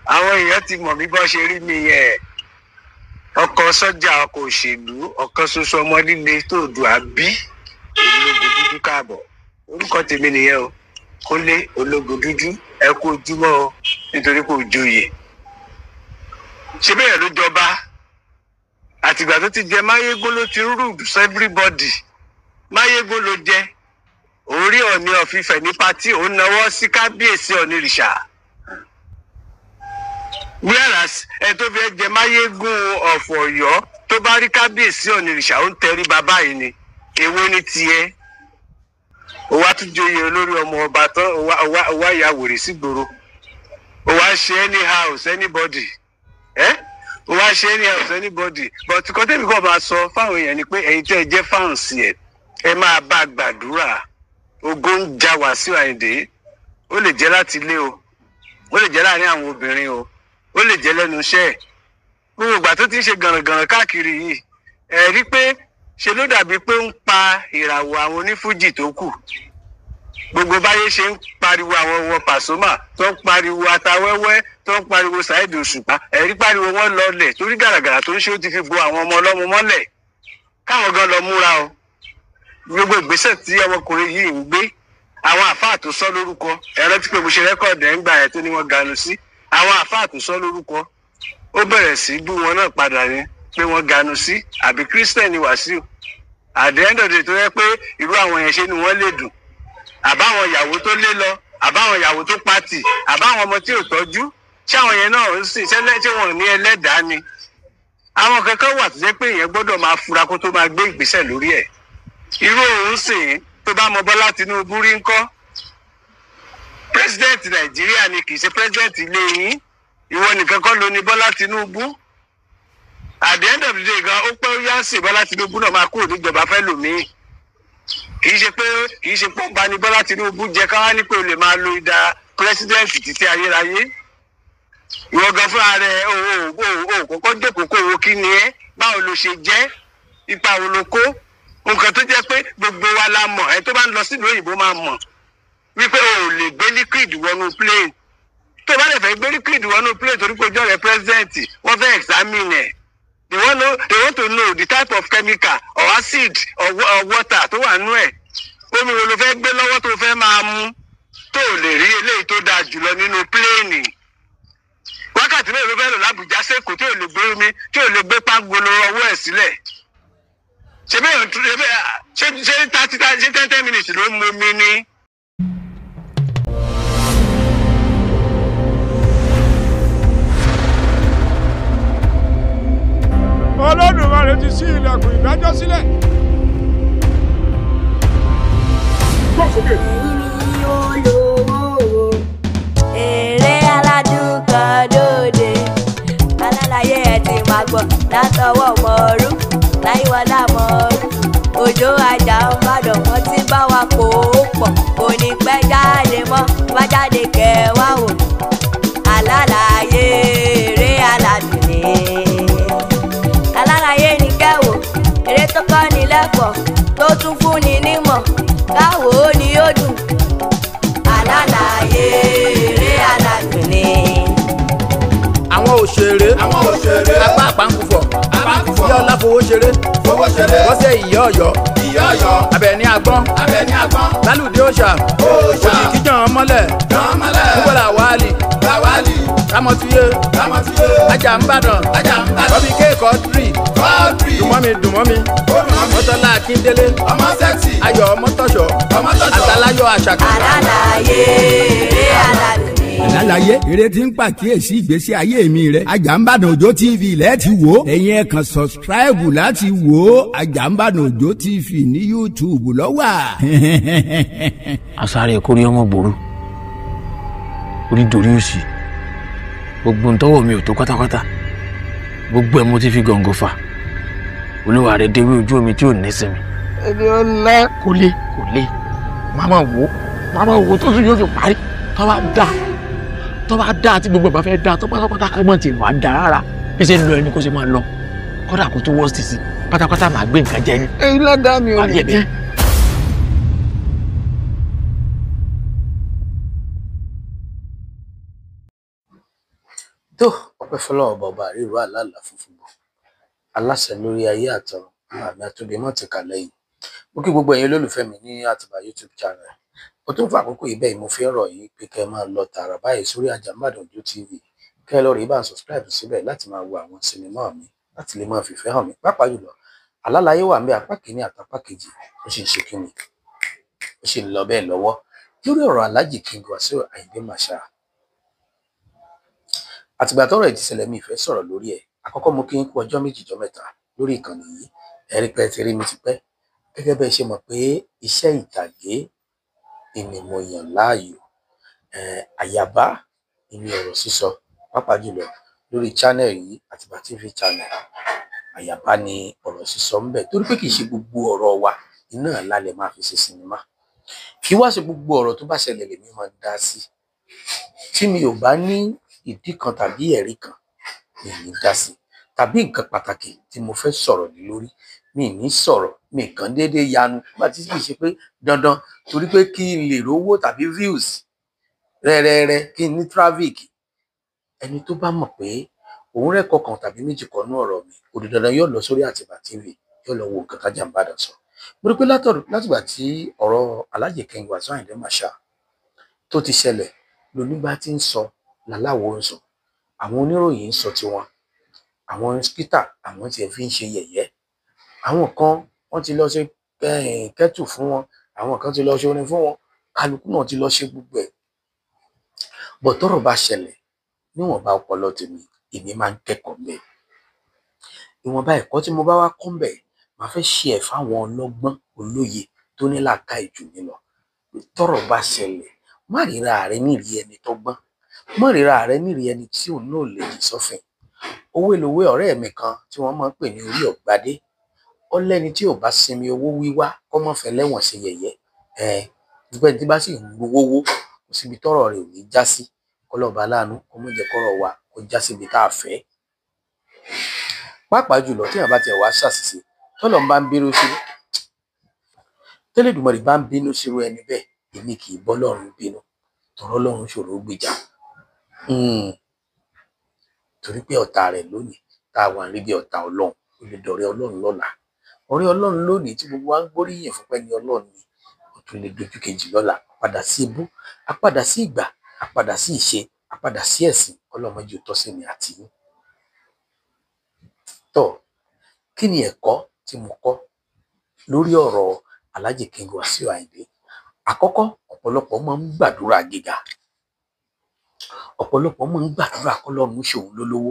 Àwọn èèyàn ti mọ̀ mí bọ́ ṣe rí mi yẹn. Ọkọ̀ sọ́jà, ọkọ̀ òṣèlú, ọ̀kan ṣoṣo ọmọ líle tó dùn àbí Ológun Dúdú. Káàbọ̀, orúkọ tèmi nìyẹn o, Kúnlé Ológun Dúdú. Ẹ kú ojúmọ́ o, nítorí kò joyè ṣe bẹ́ẹ̀ ló jọba. Àtìgbà tó ti jẹ Máyégún ló ti rude to everybody. Máyégún ló jẹ orí Ọọ̀ni of Ifẹ̀ ní party, òun náwó sí kábíyèsí Ọ̀nìrìṣà, whereas ẹ tó fẹ́ jẹ Máyégún of Ọ̀yọ́, tó bá rí kábíyèsí Ọ̀nìrìṣà, ó ń tẹrí bàbá yìí ni. Èwo ni tiẹ̀? Ó wá tún joyè olórí ọmọ ọba tán, ó wá ya wèrè sígboro, ó wá ṣe anyhow anybody, ẹ ó wá ṣe anyhow anybody. But kọ́ tẹ́mi kọ́ máa sọ fáwọn èèyàn ni pé ẹ̀yin tẹ́ ẹ jẹ́ fans ẹ̀, ẹ máa bá a gbàdúrà. Ogun ń ja Wàsíù Àyìndé. Ó lè jẹ́ láti ilé o, ó lè jẹ́ láàrin àwọn obìnrin o, ó lè jẹ́ lẹ́nu iṣẹ́ ẹ̀. Gbogbo ìgbà tó ti ń ṣe gànràngànràn káàkiri yìí, ẹ rí pé ṣe ló dàbí pé ń pa ìràwọ̀ àwọn onífújì tó kù. Gbogbo báyé ṣe ń pariwo àwọn ọmọ Pasuma, tó ń pariwo Atawẹ́wẹ́, tó ń pariwo Saheed Òṣùpá, ẹ̀rí pariwo wọn lọlẹ̀ torí gàràgàrà tó ń ṣe, ó ti fi bo àwọn ọmọ ọlọ́mọ mọ́lẹ̀. Káwọn gan lọ múra o. Gbogbo ìgbésẹ̀ tí ọmọkùnrin yìí ń gbé, àwọn àfáà tó sọ lórúkọ, ẹ rántí pé mo ṣe record ẹ̀ ń gbà ẹ̀ tó ní wọ́n ganu sí àwọn àfáà tó sọ lórúkọ, ó bẹ̀rẹ̀ sí bú wọn náà padà ní pé wọ́n ganu sí àbí Christian ni Wàsíù. At the end of the day, tó yẹ pé irú àwọn yẹn, ṣe ni wọ́n lè dùn? Àbáwọn ìyàwó tó lé lọ, àbáwọn ìyàwó tó pàtì, àbáwọn ọmọ tí ò tọ́jú, ṣé àwọn yẹn náà ń sìn ṣẹlẹ̀ tí wọn ò ní ẹlẹ́dàá ni? Àwọn kankan wà tó jẹ́ pé èèyàn gbọ́dọ̀ máa fura kó tó máa gbé ìgbésẹ̀ lórí ẹ̀. Irú òun sìn tó bá mọ Bọ́lá Tinubu rí ńkọ́? President Nàìjíríà ni, kì í ṣe president ilé yín. Ìwọ nìkan kọ́ ló ní Bọ́lá Tinubu. At the end of the day gan, ó pẹ́ ó yá sí, Bọ́lá Tinubu náà máa kúrò níjọba fẹ́ lòmíì. Kì í ṣe pọ́ńba ni Bọ́lá Tinubu jẹ káwá ní pé o lè máa lo ìdá president títí ayérayé. Ìwọ gan fúnra rẹ, o ò kọ́kọ́ jókòó kó wo kí ni ẹ, báwo ló ṣe jẹ́, ipa wo ló kó? Nǹkan tó jẹ́ pé gbogbo wa la mọ̀, ẹ tó bá ń lọ sílùú òyìnbó máa mọ̀ wípé o ò lè gbé liquid wọnú plane. Tó bá lè fẹ́ gbé liquid wọnú plane torí pé ojú ọ̀rẹ́ president, wọ́n fẹ́ examine ẹ̀. They want to know the type of chemical or acid or water tó wà nú ẹ̀. Omi wo ló fẹ́ gbé lọ́wọ́ tó fẹ́ máa mú tó lè rí eléyìí tó dáa jùlọ nínú plane? Wákàtí mélòó ló fẹ́ lò lábùjá sẹ́kọ̀ọ́ tí ò lè gbé omi, tí ò lè gbé pangolo ọwọ́ ẹ̀ sílẹ̀? Ṣe bẹ́ẹ̀ ṣe 30, ṣe 10 10 minutes ló ń mu omi ni? Olódùmarè ti ṣí ilẹ̀kùn ìdájọ́ sílẹ̀. Gbọ́ sókè. Ẹ̀yin olówó, èrè aládùn kan lóde. Alálàyé, ẹ̀ ti máa gbọ́ látọwọ́ mọ̀ọ́rú láyíwọlá mọ̀ọ́rú òjò ajá ń bàdàn. Wọ́n ti bá wa kó o pọ̀, kò ní pẹ́ jáde mọ́. Bá jáde kẹwàá wò alálàyé, eré aládùn ni. Alálàyé ní kẹwò, eré tó kọ́ ni lẹ́kọ̀ọ́, tó tún fún ni nímọ̀, káwò ó ní ó dùn. Alálàyé, eré aládùn ni. Àwọn òṣèré. Àwọn òṣèré. Apá àpáǹkùfọ̀. Àpáǹkùfọ̀. Yọlá fowó ṣeré. Fowó ṣeré. Bọ́sẹ̀ ìyá ọ̀yọ́. Ìyá ọ̀yọ́. Abẹ́ní agbọ́n. Abẹ́ní agbọ́n. Lálùdí òòṣà. Òòṣà. Òjìkí jàn mọ́lẹ̀. Jàn mọ́lẹ̀. Kúbọ̀là wálì. Làwálì. Rámọ̀túyé. Rámọ̀túyé. Ajá ń bàdàn. Ajá ń bàdàn. Bọ́bí kéèkọ́ tírì. Kọ́ọ̀dì. Dùnmọ́mi dùnmọ́mi. Ó dùn mọ́ mi. Mọ́tọ́lá Akíndélé. Ọmọ sẹ́ksì. Ayọ̀ ọmọtọ́ṣọ́. Ọmọtọ́ṣọ́. Àtàláyọ̀ Àṣàkẹ́. Alálàyé, eré aládùn ni. Àlàyé eré tí ń pàkíyèsí ìgbésí ayé mi rẹ̀, Àjàǹbàdàn Òjó TV lẹ́ẹ̀tì wò. Ẹ̀yin ẹ̀ kàn subscribe láti wò ó. Àjàǹbàdàn Òjó TV ní YouTube lọ́wọ́. Asáré kórí ọmọ gbòòrò orí dorí òsì. Gbogbo ntọ́wọ́ mi ò tó pátápátá, gbogbo ẹ̀ mo ti fi gọ̀ǹgọ̀ fà. Olúwa rẹ̀ déwé ojú omi tí ò ní sinmi. Ẹni ọlá. Kò lè, kò lè. Máma wò, máma wò tó tún yóò fi parí. Tó bá dà, tó bá dà tí gbogbo ẹ̀ bá fẹ́ dà tó pátápátá, kọ́ mọ̀ tí wàá dà rárá. Bí ṣe ń lọ ẹni kó ṣe máa lọ, kódà kó tó wọ́ọ̀sì sí pátápátá, máa gbé nǹkan jẹ ní. Èyí ládàá mi ò Parí ẹ̀ bẹ́ẹ̀. Tó ọpẹ́ fọ́lọ́run ọba, ọba àríwá àlàálà funfun bọ, aláṣẹ lórí ayé àtọ̀run, àmì àtòbí mọ ti kà lẹ́yìn. Mo kí gbogbo ẹ̀yin olólùfẹ́ mi ní Àtìbà YouTube channel. Mo tún fún àkókò yìí bẹ́ẹ̀, mo fi ń rọ̀ yín pé kẹ́ ẹ máa lọ tààrà báyìí sórí Àjàǹbàdàn Òjó TV, kẹ́ ẹ lọ rí bá ń subscribe síbẹ̀ láti máa wo àwọn sinimá mi, láti lè máa fìfẹ́ hàn mí. Pàápàá jùlọ Àlàláyé wà ń bẹ, apá kìíní àtàpá kejì, ó sì ń ṣe kíni, ó sì ń lọ bẹ́ẹ̀ lọ́wọ́ lórí ọ̀rọ̀ Alhaji King Wasiu Ayinde Marshal. Àtìgbà tọ́rọ̀ ẹ̀ ti ṣẹlẹ̀, mi ìfẹ́ sọ̀rọ̀ lórí ẹ̀. Àkọ́kọ́, mo kí n kú ọjọ́ méjì, jọ mẹ́ta lórí ìkànnì yìí. Ẹ̀rí pé ẹ ti rí mi tipẹ́. Gẹ́gẹ́ bẹ́ẹ̀ ṣe mọ̀ pé iṣẹ́ ìtàgé ni mo yàn láàyò, àyàbá ìní ọ̀rọ̀ sísọ, pàápàá jùlọ lórí channel yìí, Àtìbà TV channel. Àyàbá ni ọ̀rọ̀ sísọ ń bẹ, torí pé kì í ṣe gbogbo ọ̀rọ̀ wa iná ńlá lè máa fi ṣe sinimá. Kì í wá ṣe gbogbo ọ̀rọ̀ tó bá ṣẹlẹ̀ lèmi máa ń dá sí. Tí mi ò bá ní ìdí kan tàbí ẹ̀rí kan, mi ò ní dá sí, tàbí nǹkan pàtàkì tí mo fẹ́ sọ̀rọ̀ lé lórí, mi ì ní sọ̀rọ̀. Mi kàn déédéé yanu nígbà tí kì í ṣe pé dandan, torí pé kí n lè rówó tàbí views rẹ́rẹ́rẹ́, kí n ní traffic. Ẹni tó bá mọ̀ pé òun rẹ́kọ̀ọ́ kan tàbí méjì kan nú ọ̀rọ̀ mi, ó di dandan yóò lọ sórí Àtìbà TV, yóò lọ wo nǹkan t'Àjàǹbàdàn sọ. Mo rí pé látìgbà tí ọ̀rọ̀ Alhaji King Wasiu Ayinde Marshal tó ti ṣẹlẹ̀, lónígbà tí ń sọ, làláwo ń sọ, àwọn oníròyìn ń sọ tiwọn, àwọn spítà àwọn tiẹ̀ fi ń ṣe yẹ̀yẹ́, àwọn kan wọ́n ti lọ ṣe kẹ́tù fún wọn, àwọn kan ti lọ ṣe orin fún wọn, kálukú náà ti lọ ṣe gbogbo ẹ̀. Bọ̀ tọ́rọ̀ bá ṣẹlẹ̀, níwọ̀nba ọpọlọ tèmi, èmi máa ń kẹ́kọ̀ọ́ mbẹ̀. Ìwọ̀nba ẹ̀kọ́ tí mo bá wá kọ́ mbẹ̀, màá fẹ́ ṣe ẹ̀ fáwọn ọlọ́gbọ́n olóye tó ní làákàyè jù mí lọ. Tọ́rọ̀ bá ṣẹlẹ̀, má ríra rẹ nírìí ẹni tó gbọ́n, má ríra rẹ nírìí ẹni tí òun náà lè jìn sọ́fìn. Òwe lòwe ọ̀rẹ́ mi kan tí wọ́n máa ń pè ní orí ọ̀gbadé. Ó lẹ́ni tí ò bá sinmi owó wíwá, kó má fẹ́ lẹ́wọ̀n ṣe yẹ̀yẹ́. Ẹ̀ gbogbo ẹni tí bá sì ń gbowó, kò síbi tọ́rọ̀ rẹ̀ ò ní já sí. Kọ́lọ́ba aláàánú kó má jẹ́ kọ́rọ̀ wa kó já síbi tá a fẹ́. Pàápàá jùlọ téèyàn bá tiẹ̀ wá ṣàṣìṣe, tọ́lọ́run bá ń bínú sí, tẹ́lẹ̀dùmarè bá ń bínú sírú ẹni bẹ́ẹ̀, èmi kì í bọ́lọ́run bínú, tọ̀rọ̀ Ọlọ́run ṣòro gbèjà. Torí pé ọ̀tá rẹ̀ lónìí tá a wà níbi ọ̀tá Ọlọ́run, ó lè dọ̀rẹ́ Ọlọ́run lọ́la. Ọ̀rẹ́ Ọlọ́run lónìí tí gbogbo wa ń gbóríyìn fún pẹ́ni Ọlọ́run ni, ó tún lè dojú kejì lọ́la. Àpadà sí ibú, àpadà sí ìgbà, àpadà sí ìṣe, àpadà sí ẹ̀sìn. Ọlọ́run má jẹ́ ó tọ́ sí mi àti yín. Tọ́, kí ni ẹ̀kọ́ tí mo kọ́ lórí ọ̀rọ̀ Alhaji King Wasiu Ayinde? Àkọ́kọ́, ọ̀pọ̀lọpọ̀ máa ń gbàdúrà gíga, ọ̀pọ̀lọpọ̀ máa ń gbàdúrà kọ́lọ́run ṣòun lólówó,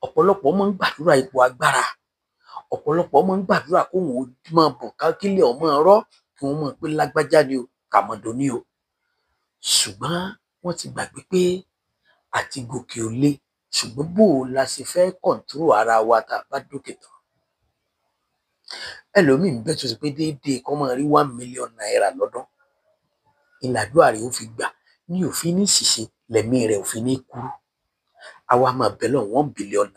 ọ̀pọ̀lọpọ̀ máa ń gbàdúrà ipò agbára, ọ̀pọ̀lọpọ̀ máa ń gbàdúrà kóun ó máa bọ̀ ká kílẹ̀ ọmọ rọ́, kí wọ́n mọ̀ pé lágbájá ni o, tàmọ̀dò ni o. Ṣùgbọ́n wọ́n ti gbàgbé pé àti gòkè ò le, ṣùgbọ́n bó o la ṣe fẹ́ kọ̀ǹtúrò ara wa tá a bá dókè tán. Ẹlòmíì ń bẹ tó ṣe pé déédéé kó máa rí ₦1 million lọ́dún ìlàdúrà rẹ̀ ó fi gbà ní òfin ní ṣìṣe, lẹ̀mí rẹ̀ òfin ní kúrú. Àwa máa bẹ̀ lọ ₦1 billion.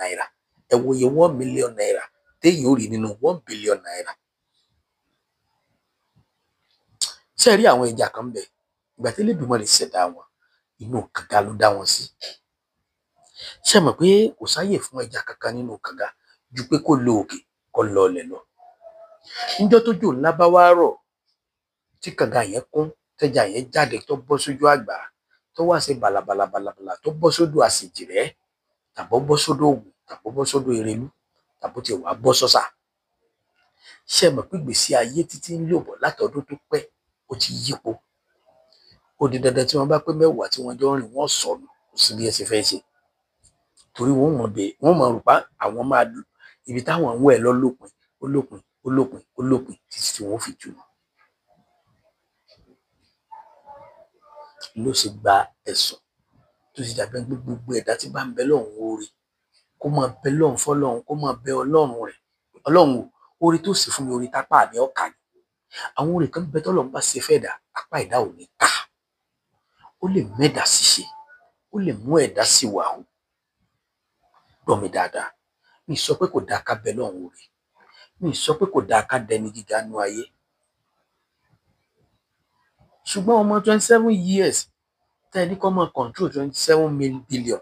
Ẹ wo iye ₦1 million téèyàn ó rí nínú ₦1 billion. Ṣé ẹ rí àwọn ẹja kan bẹ, ìgbà tí Elédùmarè ṣẹ̀dá wọn, inú kànga ló dá wọn sí. Ṣé ẹ mọ̀ pé kò sáyè fún ẹja kankan nínú kànga ju pé kó lọ òkè, kó lọ ọlẹ̀ lọ? Níjọ́ tójò ńlá bá wá rọ̀, tí kànga yẹn kún, tẹ́ja yẹn jáde, tó bọ́ sójú àgbà, tó wá ṣe bàlàbàlàbàlà, tó bọ́ sódò àṣejìrẹ́, tàbó bọ́ sódò Ògùn, tàbó bọ́ sódò Erelú, tàbó tiẹ̀ wá bọ́ sọ́sà, ṣé ẹ mọ̀ pé ìgbésí ayé títí ń lò bọ̀ látọdún tó pẹ́, ó ti yípo? Ó di dandan, tí wọ́n bá pé 10 tí wọ́n jọ ń rìn, wọ́n sọnù. Kò sí bí ẹ ṣe fẹ́ ṣe, torí wọ́n mọ̀ bẹ́ẹ̀, wọ́n mọ̀ rò pa àwọn máa ibi táwọn ń wẹ̀ lọ lópin, ó lópin, ó lópin, ó lópin, títí tí wọ́n fi jù ló ṣe gba ẹ̀sùn tó ti dàbí ẹni pé gbogbo ẹ̀dá tí bá ń bẹ lọ́hùn oore, kó máa bẹ lọ́hùn fọ́lọ́hun, kó máa bẹ Ọlọ́run rẹ̀. Ọlọ́run o, oore tó sì fún mi, oore tápá mi ọ̀kà ni. Àwọn oore kan bẹ tọ́lọ́run bá ṣe fẹ́ dà, apá ẹ̀dá ò ní ká. Ó lè mẹ́dà ṣiṣẹ́, ó lè mú ẹ̀dá sí wà o. Gbọ́ mi dáadáa, mi sọ pé kò dáa ká bẹ lọ́hùn oore, mi sọ pé kò dáa ká dẹni gíga nú ayé, ṣùgbọ́n ọmọ 27 years tẹ́ ẹ ní kó máa control 27 billion,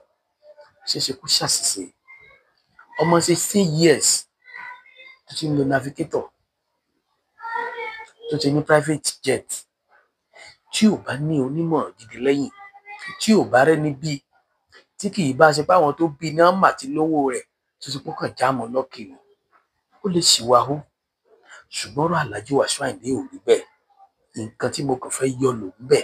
Ṣeéṣe kó ṣàṣìṣe. Ọmọ 16 years tó ti ń lo navigator, tó ti ní private jet, tí ò bá ní onímọ̀ gidi lẹ́yìn, tí ò bá rẹ́ni bí, tí kì í bá ṣe pé àwọn tó bí náà mà ti lówó rẹ̀, tó ti pọ́kàn jáàmù lọ́kì ni, ó lè ṣìwàhù. Ṣùgbọ́n ọ̀rọ̀ Alhaji Wasiu Ayinde ò rí bẹ́ẹ̀. Nǹkan tí mo kàn fẹ́ yọ lò ń bẹ̀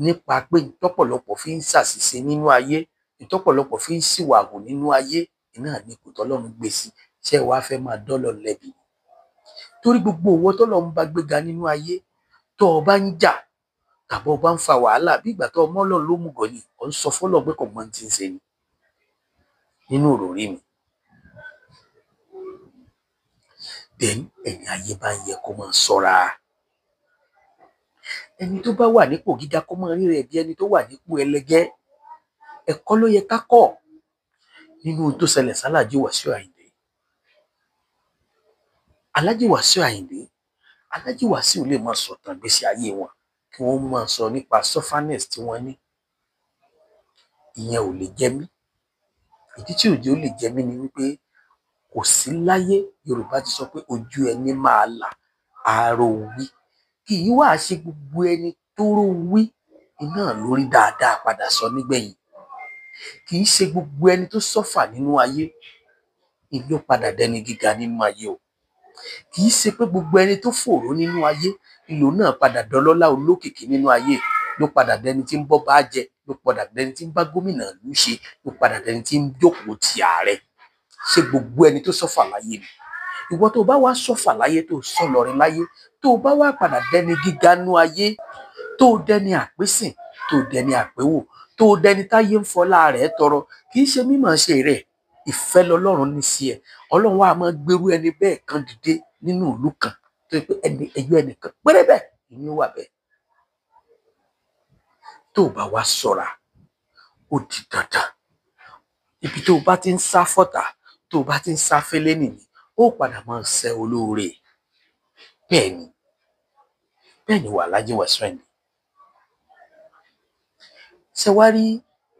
nípa pé ntọ́pọ̀lọpọ̀ fi ń ṣàṣìṣe nínú ayé, ntọ́pọ̀lọpọ̀ fi ń ṣìwàhù nínú ayé náà ni kò tọ́lọ́run gbé sí. Ṣé ẹ wàá fẹ́ máa dọ́lọ̀ lẹ́bi? Torí gbogbo owó tọ́lọ́run bá gbéga nínú ayé, tó o bá ń jà tàbí o bá ń fa wàhálà, bí ìgbà tó o mọ́ Ọlọ́run ló mú gọ̀ ni, ò ń sọ fọ́lọ́run pé kò mọ ohun tí ń ṣe ni nínú òròrí mi. Then ẹ̀yìn ayé bá ń yẹ kó máa ṣọ́ra. Ẹni tó bá wà nípò gíga kó máa rí rẹ̀ bí ẹni tó wà nípò ẹlẹgẹ́. Ẹ̀kọ́ ló yẹ ká kọ́ nínú ohun tó ṣẹlẹ̀ sálàjì Wasiu Ayinde. Alhaji Wasiu Ayinde, Alhaji Wasiu lè máa sọ̀tàn ìgbésí ayé wọn, kí wọ́n máa sọ nípa sufferness tí wọ́n ní. Ìyẹn ò lè jẹ mí. Ìdí tí òjò lè jẹ mí ni wípé kò sí láyé. Yorùbá ti sọ pé ojú ẹni máa là àárò wí. Kì í wá ṣe gbogbo ẹni tó rò wí iná lórí dáadáa padà sọ nígbẹ̀yìn. Kì í ṣe gbogbo ẹni tó sọ́fà nínú ayé ìlú padà dẹni gíga nínú ayé o. Kì í ṣe pé gbogbo ẹni tó fòró nínú ayé ìlú náà padà dọlọ́lá olókìkí nínú ayé, ló padà dẹni tí ń bọ́ bá jẹ, ló padà dẹni tí ń bá gómìnà ìlú ṣe, ló padà dẹni tí ń jókòó ti ààrẹ. Ṣé gbogbo ẹni tó sọ́fà láyé ni? Ìwọ tó bá wá sọ́fà láyé, tó sọ lọrin láyé, tó bá wá padà dẹni gíga nú ayé, tó dẹni àpésìn, tó dẹni àpéwò, tó dẹni táyé ń fọlá rẹ̀ tọrọ, kì í ṣe mímọ̀ ṣe rẹ̀, ìfẹ́ lọ́lọ́run ní sí ẹ. Ọlọ́run wa máa gbérú ẹni bẹ́ẹ̀ kan dìde nínú ìlú kan tó yẹ pé ẹni ẹyọ ẹnìkan péré bẹ́ẹ̀ ìní wà bẹ́ẹ̀. Tó o bá wá ṣọ́ra, ó di dandan, ibi tó o bá ti ń sá fọ́tà, tó o bá ti ń sá fẹ́lẹ́ nìyí, ó padà máa ṣe olóore. Bẹ́ẹ̀ ni, bẹ́ẹ̀ ni wà Alhaji Wasiu Ayinde. Ṣé wá rí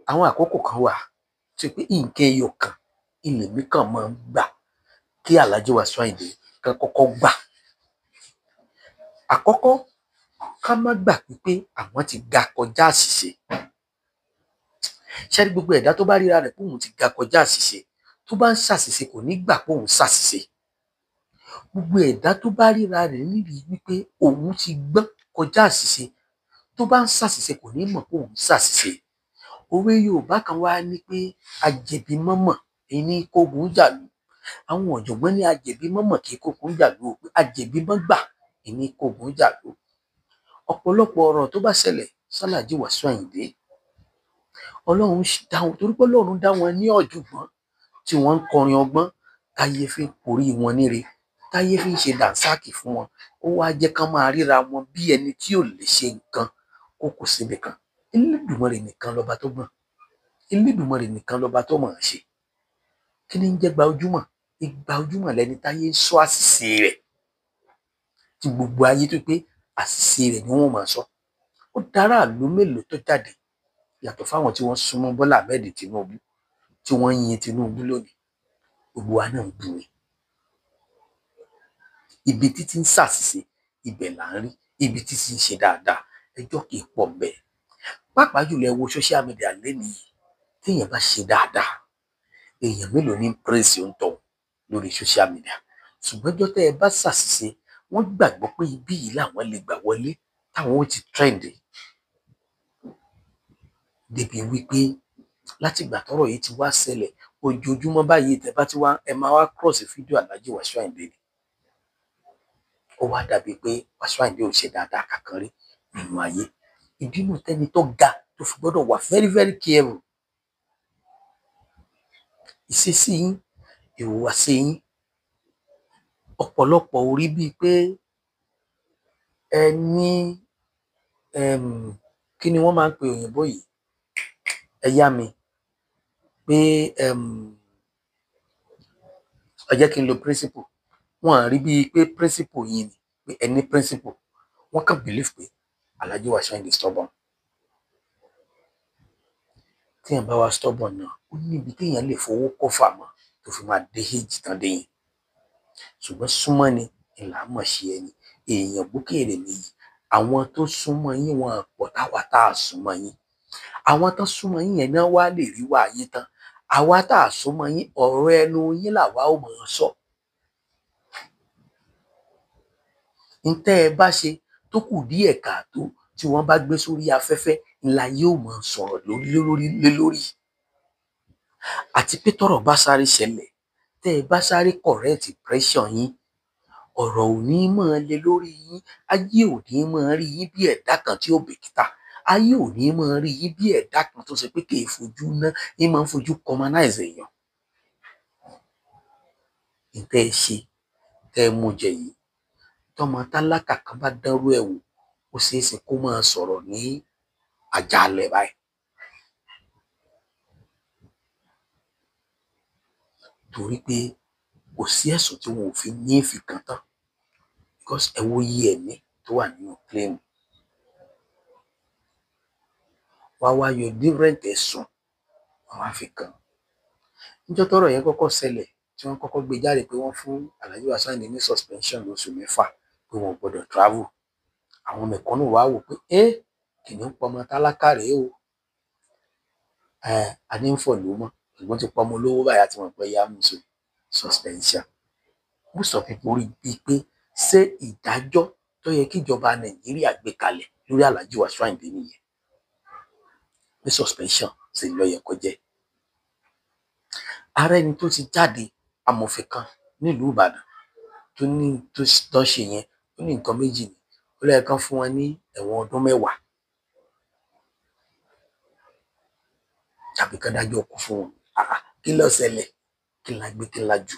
àwọn àkókò kan wà tó pé nǹkan ẹyọ kan ilé mi kàn máa ń gbà kí Alhaji Wasiu Ayinde kan kọ́kọ́ gbà? Àkọ́kọ́, ká má gbà pé àwọn ti ga kọjá àṣìṣe. Ṣé rí gbogbo ẹ̀dá tó bá ríra rẹ̀ pé òun ti ga kọjá àṣìṣe, tó bá ń ṣàṣìṣe kò ní gbà pé òun ṣàṣìṣe. Gbogbo ẹ̀dá tó bá ríra rẹ̀ nírìí wípé òun ti gbọ́n kọjá àṣìṣe, tó bá ń ṣàṣìṣe kò ní mọ̀ pé òun ṣàṣìṣe. Òwe Yorùbá kan wá ní pé ajẹ̀bi mọ́mọ̀ ẹni kógun jàlú. Àwọn ọ̀jọ̀gbọ́n ní ajẹ̀bi mọ́mọ̀ kì í kógun jàlú o, pé ajẹ̀bi mọ́gbà ẹni kógun jàlú. Ọ̀pọ̀lọpọ̀ ọ̀rọ̀ tó bá ṣẹlẹ̀ sálàjì Wasiu Ayinde, Ọlọ́run dá wọn, torí pé Ọlọ́run dá wọn ní ọ̀jọ̀gbọ́n tí wọ́n ń kọrin ọgbọ́n táyé fi ń porí wọn níre, táyé fi ń ṣe dànsáàkì fún wọn. Ó wá jẹ́ kán máa ríra wọn bí ẹni tí ò lè ṣe nǹkan kó kù síbi kan. Elédùmarè nìkan lọba tó gbọ́n, Elédùmarè nìkan lọba tó mọ̀ ọ́n ṣe. Kí ni ń jẹ́ gba ojúmọ̀? Igba ojúmọ̀ lẹni táyé ń sọ àṣìṣe rẹ̀, tí gbogbo ayé tó pé àṣìṣe rẹ̀ ni wọ́n máa sọ. Ó dára àlú mélòó tó jáde yàtọ̀ fáwọn tí wọ́n súnmọ́ Bọ́lá Ahmed Tinubu, tí wọ́n ń yin Tinubu lónìí, gbogbo wa náà ń bu ni. Ibi títí ń ṣàṣìṣe ibẹ̀ là ń rí, ibi títí ń ṣe dáadáa ẹjọ́ kì í pọ̀ bẹ́ẹ̀. Pàápàá jùlọ, ẹ wo social media lénìí, téèyàn bá ṣe dáadáa, èèyàn mélòó ní praise ń tọ̀ lórí social media? Ṣùgbọ́n ọjọ́ tẹ́ ẹ bá ṣàṣìṣe, wọ́n gbàgbọ́ pé ibí yìí làwọn lè gbà wọlé táwọn ó ti trend, débi wípé látìgbà tọ́rọ̀ yìí ti wá ṣẹlẹ̀, ojoojúmọ́ báyìí tẹ́ bá ti wá, ẹ máa wá cross fídíò Alhaji Wasiu Ayinde ni. Ó wá dàbí pé Wasiu Ayinde ò ṣe dáadáa kankan rí nínú ayé. Ìdí nù tẹ́ni tó ga tó fi gbọ́dọ̀ wà very very careful. Ìṣesí yín, ìhùwàsí yín, ọ̀pọ̀lọpọ̀ ò rí bíi pé ẹ ní, kí ni wọ́n máa ń pe òyìnbó yìí, ẹ yá mi pé, ẹ jẹ́ kí n lo principle. Wọn à rí bíi pé principle yín ni pé ẹ ní principle. Wọ́n kàn believe pé Alhaji Wasiu Ayinde stubborn. Téèyàn bá wá stubborn náà, ó níbi téèyàn lè fowó kọ́fà mọ́ tó fi máa dé èjì tán dé yẹn. Ṣùgbọ́n súnmọ́ ni ìlà mọ̀ ṣe ẹni, èèyàn gbókèrè nìyí. Àwọn tó súnmọ́ yín wọn pọ̀ táwa tá a súnmọ́ yín. Àwọn tó súnmọ́ yín yẹn náà wá lè rí wá yín tán. Àwa tá a súnmọ́ yín, ọ̀rọ̀ ẹnu yín làwa ó máa sọ. Ntẹ́ ẹ bá ṣe tó kù díẹ̀ káàtó tí wọ́n bá gbé sórí afẹ́fẹ́ ńlá yóò máa sọ̀rọ̀ lórí lé lórí. Àti pé tọ́rọ̀ bá sáré ṣẹlẹ̀, tẹ́ ẹ bá sáré correct pressure yín, ọ̀rọ̀ ò ní máa le lórí yín, ayé ò ní máa rí yín bí ẹ̀dá kan tí ó bìkítà, ayé ò ní máa rí yín bí ẹ̀dá kan tó ṣe pé kì í fojú ná, yín máa ń fojú commonize èèyàn. Ntẹ́ ẹ ṣe, tẹ́ ẹ mú jẹ yìí, tọmọ tálákà kan bá dánrú ẹ̀ wò, ó ṣeé ṣe kó máa sọ̀rọ̀ ní àjàalẹ̀ báyìí. Torí pé kò sí ẹ̀sùn tí wọn ò fi ní fi kàn tán, because ẹ wo iye ẹ̀mí tó wà nínú claim. Wá wá yọ different ẹ̀sùn wọn wá fi kàn. Níjọ́ tọ́rọ̀ yẹn kọ́kọ́ ṣẹlẹ̀, tí wọ́n kọ́kọ́ gbé jáde pé wọ́n fún Alhaji Wasiu Ayinde ní suspension lóṣù 6 pé wọn ò gbọdọ̀ travel. Àwọn mẹ̀kúnnù wá wò pé ẹ́ kìnìún pọmọ tálákà rèé o, a ní ń fọ̀ ló mọ́, ṣùgbọ́n ti pọmọ olówó báyìí àti wọn pé yá mú so suspension. Most of people rí bíi pé ṣé ìdájọ́ tó yẹ kíjọba Nàìjíríà gbé kalẹ̀ lórí Alhaji Wasiu Ayinde nìyẹn, pé suspension sì ló yẹ kó jẹ́. Ara ẹni tó ti jáde, amòfin kan nílùú Ìbàdàn tó ní tó ṣe yẹn, ó ní nǹkan méjì ni ó lóye kan fún wọn ní ẹ̀wọ̀n ọdún 10 tàbí kán dájọ́ kú fún wọn. Kí ló ṣẹlẹ̀? Kí la gbé, kí la jù?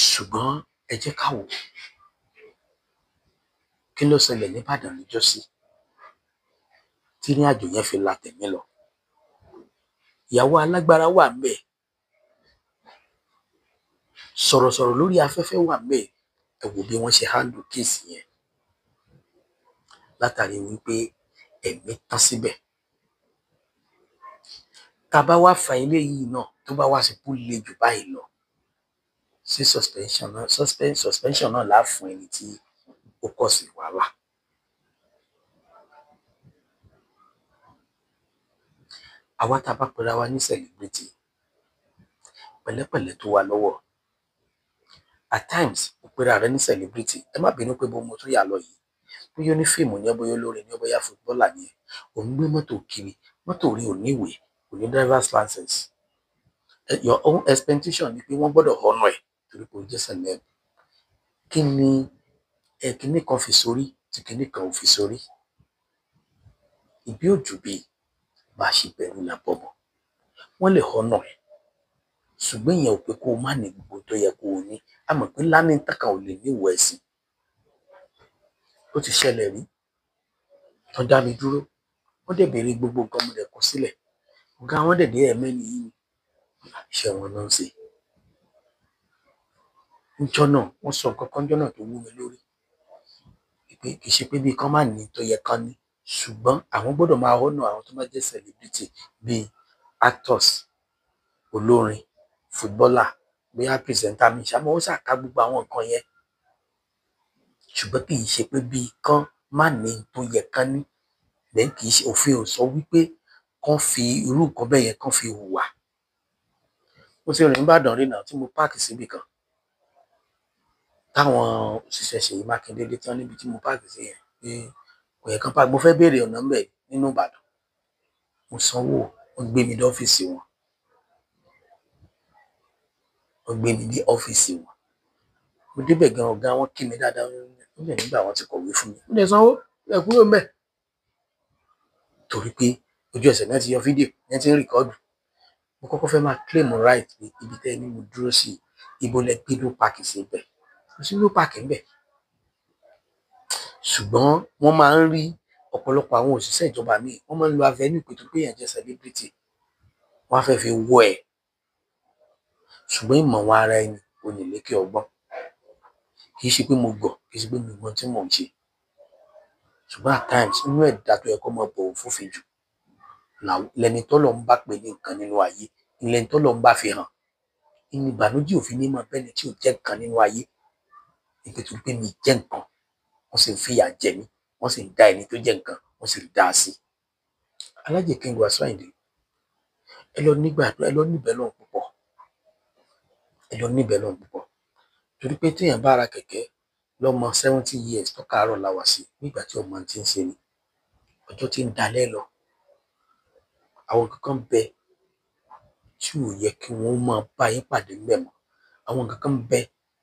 Ṣùgbọ́n ẹ jẹ́ ká wò kí ló ṣẹlẹ̀ nìbàdàn níjọ́sí tí ní àjò yẹn fi la tẹ̀mí lọ. Ìyàwó alágbára wà ńbẹ̀, sọ̀rọ̀sọ̀rọ̀ lórí afẹ́fẹ́ wà ńbẹ̀. Ẹ wò bí wọ́n ṣe handle kéèsì yẹn látàrí wípé ẹ̀mí tán síbẹ̀. Tá a bá wá fa eléyìí náà tó bá wá sí kú le jù báyìí lọ, sí suspension náà, suspension náà là á fún ẹni tí ó kọ̀ sí wàhálà. Àwa tá a bá pera wa ní celebrity, pẹ̀lẹ́pẹ̀lẹ́ tó wà lọ́wọ́. At times, ó pera rẹ ní celebrity, ẹ má bínú pé bó mo tún yà lọ yìí, bóyá ó ní fíìmù ni ẹ, bóyá olórin ni ẹ, bóyá footballer ni ẹ, ò ń gbé mọ́tò kiri, mọ́tò rí ò níwèé, kò ní driver's license. Your own expectation ni pé wọ́n gbọ́dọ̀ honour ẹ̀ torí pé o jẹ́ celeb. Kí ni ẹ kíní kan fi sórí tí kíní kan ò fi sórí? Ìbí òjò bíi bá a ṣe bẹ̀rù là bọ̀bọ̀. Wọ́n lè honour ẹ̀, ṣùgbọ́n ìyẹn ò pé kó o má ní gbogbo tó yẹ kó o ní. A mọ̀ pé lánìí tàkà ò lè ní ìwọ̀ ẹ̀sìn. Ó ti ṣẹlẹ̀ rí, tán dá mi dúró, wọ́n dẹ̀ béèrè gbogbo nǹkan, mo dẹ̀ kọ sílẹ̀. Ọ̀gá wọn dẹ̀ dé ẹ̀mẹ́ni yìí, iṣẹ́ wọn náà ń ṣe. Níjọ́ náà, wọ́n sọ nǹkan kan níjọ́ náà tó wú mi lórí. Pé kì í ṣe pé bí kán má ní tó yẹ kán ní, ṣùgbọ́n àwọn gbọ́dọ̀ máa honour àwọn tó bá jẹ́ celebrity bíi actors, olórin, footballer, bóyá presenter mi ṣá, mo ṣáà ka gbogbo àwọn nǹkan yẹn. Ṣùgbọ́n kì í ṣe pé bí kán má ní tó yẹ kán ní, then kì í ṣe òfin ò sọ wípé kán fi irú nǹkan bẹ́ẹ̀ yẹn kán fi hùwà. Mo ti rìn Ìbàdàn rí náà tí mo páàkì síbì kan. Táwọn òṣìṣẹ́ Ṣèyí Mákindé dé tán níbi tí mo páàkì sí yẹn pé kò yẹ kán páàkì. Mo fẹ́ béèrè ọ̀nà ńbẹ̀ nínú Ìbàdàn. Mo sanwó, wọ́n gbé mi dé ọ́fíìsì wọn. Wọ́n gbé mi dé ọ́fíìsì wọn. Mo débẹ̀ gan, ọ̀gá wọn kí mi dáadáa. Ó dẹ̀ nígbà wọn ti kọ̀wé fún mi. Mo dẹ̀ sanwó, mo dẹ̀ kúrò ńbẹ̀. Torí pé ojú ẹsẹ̀ náà ti yọ fídíò, náà ti ń rìkọ́ọ̀dù. Mo kọ́kọ́ fẹ́ máa claim right pé ibi tẹ́ ẹ ní mo dúró sí, ibo lẹ gbé no parking sí ibẹ̀. Kò sí no parking ńbẹ̀. Ṣùgbọ́n wọ́n máa ń rí ọ̀pọ̀lọpọ̀ àwọn òṣìṣẹ́ ìjọba míì, wọ́n máa ń lo avenue pé tó pé èèyàn jẹ́ celebrity, wọ́n á fẹ́ fi wọ́ ẹ. Ṣùgbọ́n ìmọ̀ wọn ara ẹni ò ní lékè ọgbọ́n. Kì í ṣe pé mo gọ̀, kì í ṣe pé mi ò mọ ohun tí mò ń ṣe. Ṣùgbọ́n at times, inú ẹ̀dá tó yẹ kó máa bọ̀wọ̀ fófin jù lẹni tọ́lọ̀ ń bá pè ní nǹkan nínú ayé, lẹni tọ́lọ̀ ń bá fi hàn. Inú ìbànújẹ́ òfin ní máa bẹ́ni tí ò jẹ́ nǹkan nínú ayé, ìpè tó pé mi jẹ́ nǹkan, wọ́n sì ń fìyà jẹ mí, wọ́n sì ń dá ẹni tó jẹ́ nǹkan, wọ́n sì ń dá a sí. Alhaji King Wasiu Ayinde, ẹ lọ nígbàdúrà, ẹ lọ níbẹ̀ lọ́hùn púpọ̀, ẹ lọ níbẹ̀ lọ́hùn púpọ̀. Torí pé téèyàn bá ra kẹ̀kẹ́ lọ́mọ 70 years tó káàárọ̀ la wà sí nígbà tí ọmọ ti ń ṣe ni ọjọ́ tí ń dalẹ́ lọ. Àwọn kankan bẹ tí ò yẹ kí wọ́n máa bá yín pàdé ńbẹ̀ mọ́, àwọn kankan bẹ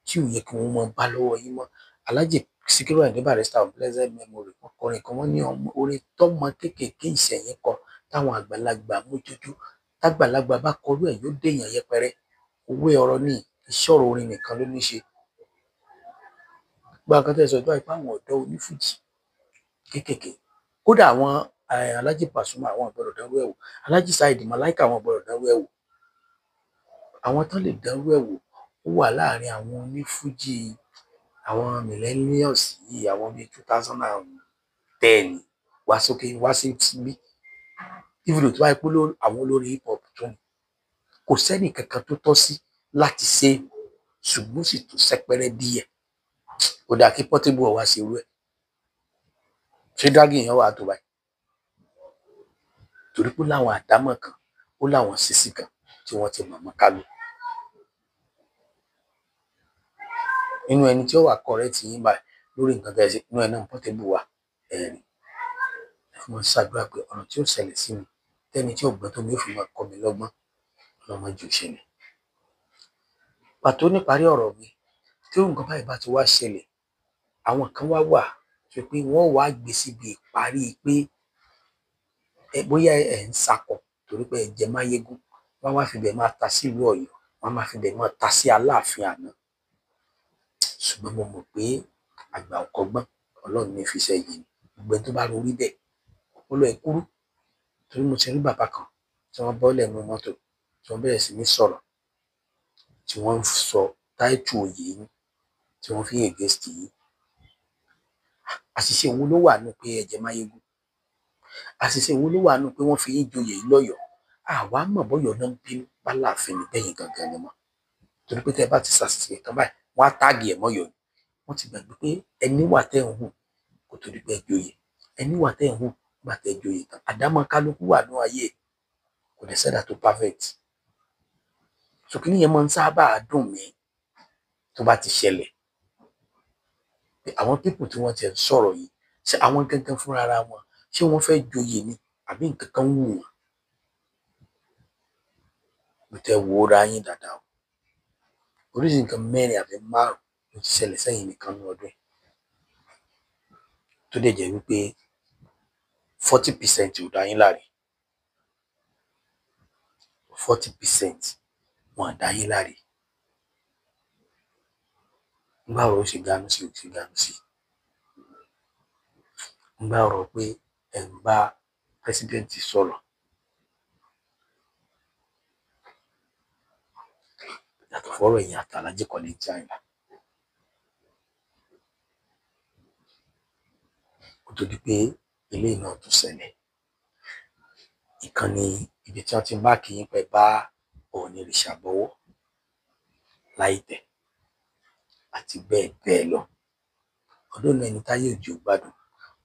tí ò yẹ kí wọ́n máa bá lọ́wọ́ yín mọ́. Alhaji Sikiru Ayinde Barrister of blessed memory, wọ́n kọrin kan, wọ́n ní ọmọ orin tọ́mọ kéékèèké ìṣẹ̀yìn kọ táwọn àgbàlagbà mójútó, tágbàlagbà bá kọrú ẹ̀ yóò dèèyàn yẹpẹrẹ. Owó ọ̀rọ̀ ní ìṣòro orin nìkan ló ní ṣe. Gba nǹkan tẹ́ ẹ sọ tó àìpé àwọn ọ̀dọ́ onífújì kéékèèké, kódà àwọn Alhaji Pasuma, àwọn ò gbọ́dọ̀ dánrú ẹ̀ wò. Alhaji Saheed Malaika, àwọn ò gbọ́dọ̀ dánrú ẹ̀ wò. Àwọn tán lè dánrú ẹ̀ wò, ó wà láàrin àwọn onífújì, àwọn millennials yìí, àwọn bíi 2010 wá sókè wá sí bí, even though tó wáyé pé àwọn olórin hip hop tún ni, kò sẹ́nì kankan tó tọ́ sí láti ṣe, ṣùgbọ́n sì tún sẹ́pẹ́rẹ́ díẹ̀. Kò dáa kí Portable wá ṣe irú ẹ̀. Ṣé dragging yẹn wà tó báyìí? Torí pé ó láwọn àdámọ̀ kan, ó láwọn sísí kan tí wọ́n ti mọ̀mọ́ kálu nínú ẹni tí ó wà correct yín báyìí lórí nǹkan tẹ́ ẹ ṣe inú ẹ náà Portable wà. Ẹ̀rí ẹ fún wọn ṣàdúrà pé ọ̀rọ̀ tí ó ṣẹlẹ̀ sí mi, tẹ́ni tí ò gbọ́n tó mi ó fi máa kọ́ mi lọ́gbọ́n, ọlọ́mọ jù ṣẹlẹ̀. Pàtó níparí ọ̀rọ̀ mi, tí irú nǹkan báyìí bá ti wá ṣẹlẹ̀, àwọn kan wá wà tó pé wọ́n wá gbé síbi ìparí pé ẹ bóyá ẹ ń sakọ torí pé ẹ jẹ máyégún, wọ́n wá fibẹ̀ máa ta sílùú Ọ̀yọ́, wọ́n máa fibẹ̀ máa ta sí Aláàfin àná. Ṣùgbọ́n mo mọ̀ pé àgbà ò kọ́gbọ́n, Ọlọ́run ní fi iṣẹ́ yìí ni. Gbogbo ẹni tó bá rorí bẹ́ẹ̀, ọpọlọ ẹ̀ kúrú. Torí mo ti rí bàbá kan tí wọ́n bọ́lẹ̀ nínú mọ́tò, tí wọ́n bẹ̀rẹ̀ sí ní sọ̀rọ̀, tí wọ́n ń sọ táìtù oyè yín, tí wọ́n fi ń against yín. Àṣìṣe wo ló wà nù pé ẹ jẹ máyégún? Àṣìṣe wo ló wà nù pé wọ́n fi yín joyè yìí lọ́yọ̀ọ́? Àwa mọ̀ bọ́yọ̀ náà ń bínú bá láàfin ní bẹ́yìn gangan ni mọ́, torí pé tẹ́ ẹ bá ti ṣàṣìṣe kan báyìí, wọ́n á tag ẹ̀ mọ́yọ̀ ni. Wọ́n ti gbàgbé pé ẹni wà tẹ́ ń hù kó tó di pé ẹ joyè, ẹni wà tẹ́ ń hù nígbà tẹ́ ẹ joyè tán. Àdámọ́ kálukú wà ní ayé, kò dẹ̀ sẹ́dá tó perfect. So kíní yẹn máa ń sábà dùn mí tó bá ti ṣẹlẹ̀, pé àwọn people tí wọ́n ti ń sọ̀rọ̀ yìí, ṣé àwọn gangan fúnra ara wọn, ṣé wọ́n fẹ́ joyè ni àbí nǹkan kan wù wọ́n? Mo tẹ́ wo ra yín dáadáa o. Oríṣi nǹkan mẹ́rin àbí márùn ló ti ṣẹlẹ̀ sẹ́yìn nìkan ní ọdún yìí, tó dẹ̀ jẹ́ wípé 40% ò dá yín láre, 40% wọn à dá yín láre. Nígbà ọ̀rọ̀ ó ṣe ganu sí, ó ṣe ganu sí. Nígbà ọ̀rọ̀ pé ẹ̀ ń bá president sọ̀rọ̀, yàtọ̀ fọ́rọ̀ ẹ̀yìn àti Alhaji Kollington Àyìnlá, kó tó di pé eléyìí náà tún ṣẹlẹ̀. Ìkànnì ibi tí wọ́n ti ń bá kí yín pẹ́ bá Ọọ̀nirìṣà bọ́wọ́ láìtẹ̀ àti bẹ́ẹ̀ bẹ́ẹ̀ lọ. Ọdún náà, ẹni táyé òjò gbádùn,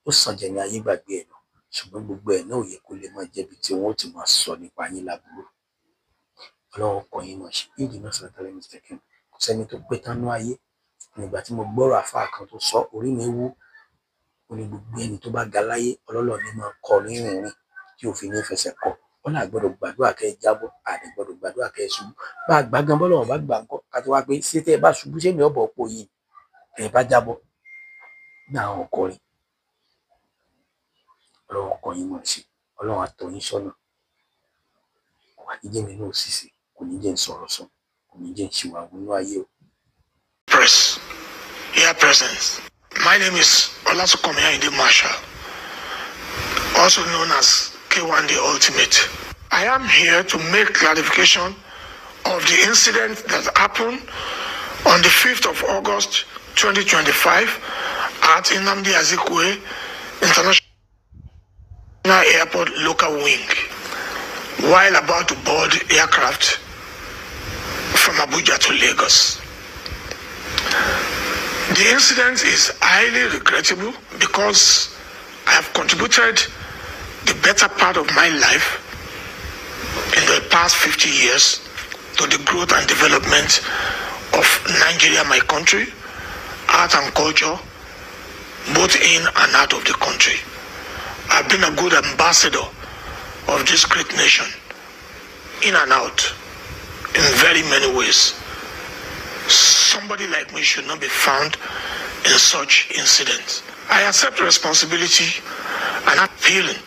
ó sàn jẹ́ ní ayé gbàgbé ẹ̀ lọ. Ṣùgbọ́n gbogbo ẹ̀ náà ò yẹ kó lè máa jẹ́bi tí wọ́n ó ti máa sọ nípa yín láburú. Ọlọ́run kọ́ yín mọ̀ ṣe ìdí náà sọ̀rọ̀ tẹ́lẹ̀ mr king. Kò sẹ́ni tó pé tán ní ayé. Nígbà tí mo gbọ́rọ̀ àfáà kan tó sọ, orí mi wú. Ó ní gbogbo ẹni tó bá ga láyé, ọlọ́lọ́ ni máa kọ ní rìnrìn tí òfin ní fẹsẹ̀ kọ. Wọn náà gbọ́dọ̀ gbàdúrà kẹ́ ẹ jábọ́, àdè gbọ́dọ̀ gbàdúrà kẹ́ ẹ ṣubú. Bá a gbà gan, bọ́lọ́run bá gbà ńkọ́? Ká tó wá pé ṣé tẹ́ ẹ bá ṣubú, ṣé mi ọ̀bọ̀ ọ̀pọ̀ yìí tẹ́ ẹ bá jábọ́ ní àwọn ọkọrin. Ọlọ́run kọ́ yín mọ̀ ṣe, Ọlọ́run á tọ́ yín sọ́nà. Kò wá ní jẹ́ mi náà ṣìṣe, kò ní jẹ́ ń sọ̀rọ̀ sọ, kò ní jẹ́ ń ṣìwà wọnú ayé o. Press, here present. My name is Olasunkami Ayinde Marshal, also known as K1 The Ultimate. I am here to make clarification of the incident that happened on the 5th of August 2025 at Nnamdi Azikiwe International Airport local wing while about to board aircraft from Abuja to Lagos. The incident is highly regrettable because I have contributed the better part of my life in the past 50 years to the growth and development of Nigeria, my country, art and culture, both in and out of the country. I've been a good ambassador of this great nation, in and out, in very many ways. Somebody like me should not be found in such incidents. I accept responsibility and appealing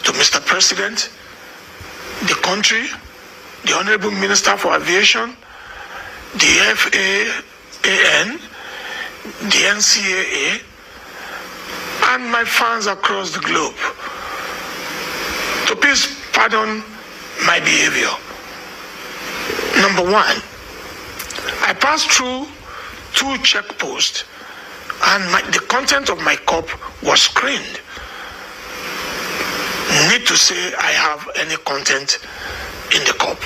to Mr. President, the country, the Honorable Minister for Aviation, the FAAN, the NCAA, and my fans across the globe to please pardon my behavior. Number one, I passed through 2 checkposts and the content of my cup was screened. Need to say I have any content in the cup.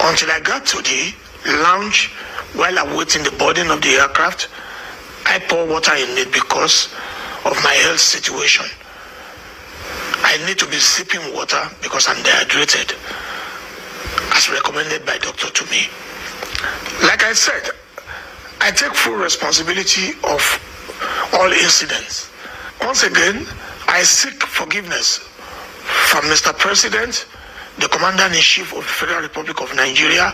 Until I got to the lounge while awaiting the boarding of the aircraft, I pour water in it because of my health situation. I need to be sipping water because I'm dehydrated, as recommended by doctor to me. Like I said, I take full responsibility of all incidents. Once again, I seek forgiveness from Mr. President, the Commander-in-Chief of the Federal Republic of Nigeria,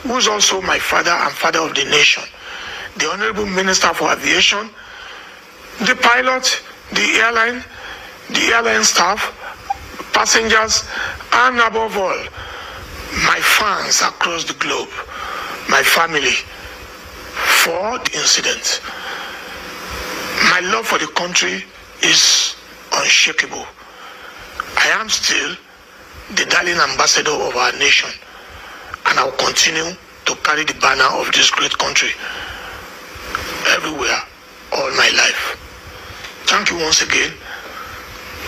who is also my father and father of the nation, the Honorable Minister for Aviation, the pilot, the airline staff, passengers, and above all, my fans across the globe, my family, for the incident. My love for the country is unshakable. I am still the darling ambassador of our nation, and I will continue to carry the banner of this great country everywhere all my life. Thank you once again.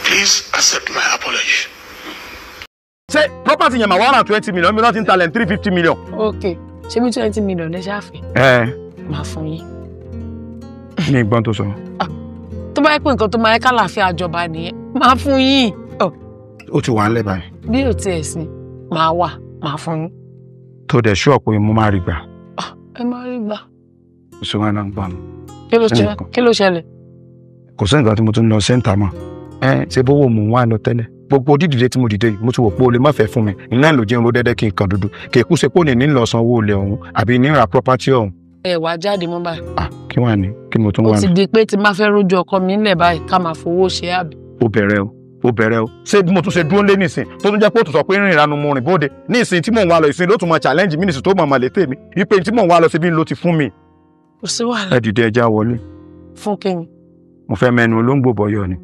Please accept my apology. Say property yẹn ma 120 million, mi not in talent 350 million. Okay, ṣé bí 20 million lẹ ṣáà fẹ́? Máa fún yín. Ní ìgbọ́n tó sọ. Tó bá yẹ pé nǹkan tó máa yẹ kálàáfíà àjọba nìyẹn, máa fún yín. Ó ti wà ńlẹ̀ báyìí. Bí ò tiẹ̀ sí, máa wà, máa fún yín. Tó dẹ̀ ṣú ọ̀pọ̀ mo máa rí gbà. Ẹ máa rí gbà. Kò sí wọn náà ń gbà mí. Kí ló ṣẹlẹ̀? Kò sí nǹkan tí mo tún lọ sẹ́ńtà mọ́. Ṣé bówó mò ń wá lọ tẹ́lẹ̀? Gbogbo dídìde tí mo dìde yìí mo ti wò pé o lè má fẹ́ fún mi. Iná ló jẹun ló dẹ́dẹ́ kí n kàn dúdú. Kì í kú ṣe pé òní ní lọ sanwó olè ọ̀hún àbí ní ra property ọ̀hún. Ẹ wá jáde mọ́ báyìí. Kí wàá ní kí mo tún wà ní. Ó ti di pé tí máa fẹ́ rójú ọkọ mi ńlẹ̀ báyìí ká máa fowó ṣe àbí. Ó bẹ̀rẹ̀ o, ó bẹ̀rẹ̀ o. Ṣé bí mo tún ṣe dúró lé nísìn tó tún jẹ́ pé ó tún sọ pé rìnrìn ìranu mo rìn bóde nísìn tí mò ń wá lọ ìsìn ló tún mọ challenge mi nísìn tó mọ̀ mọ̀ létè mi wípé tí mò ń wá lọ síbi ló ti fún mi. Kò sí wàhálà. Ẹ dìde ẹja wọlé. Fún kí ni? Mo fẹ́ mẹ́nu olóńgbò bọ̀yọ̀ ni.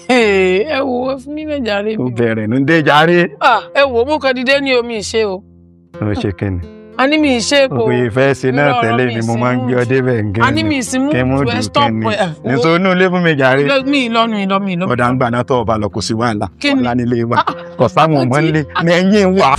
Ẹ wo ẹ fún mi lè jàre mi. Ó bẹ̀rẹ̀ ní dé jàre. Ẹ wo mo kàn dìde ní omi ìṣe o. Ó ṣe kí ni? A ní mi ìṣe kò. Òye ìfẹ́ ṣe náà tẹ́lẹ̀ ni mo máa ń gbé ọ débẹ̀ nǹkan. A ní mi ìsìn mú ẹ stop ẹ. Nítorí inú ilé fún mi jàre. Mi ìlọnu ìlọmi ìlọmi. Ọ̀dà ń gbà náà tọ́ ọba lọ kò sí wàhálà. Wàhálà nílé wa. Kò sáwọn ọmọ nílé ní ẹ̀yìn wa.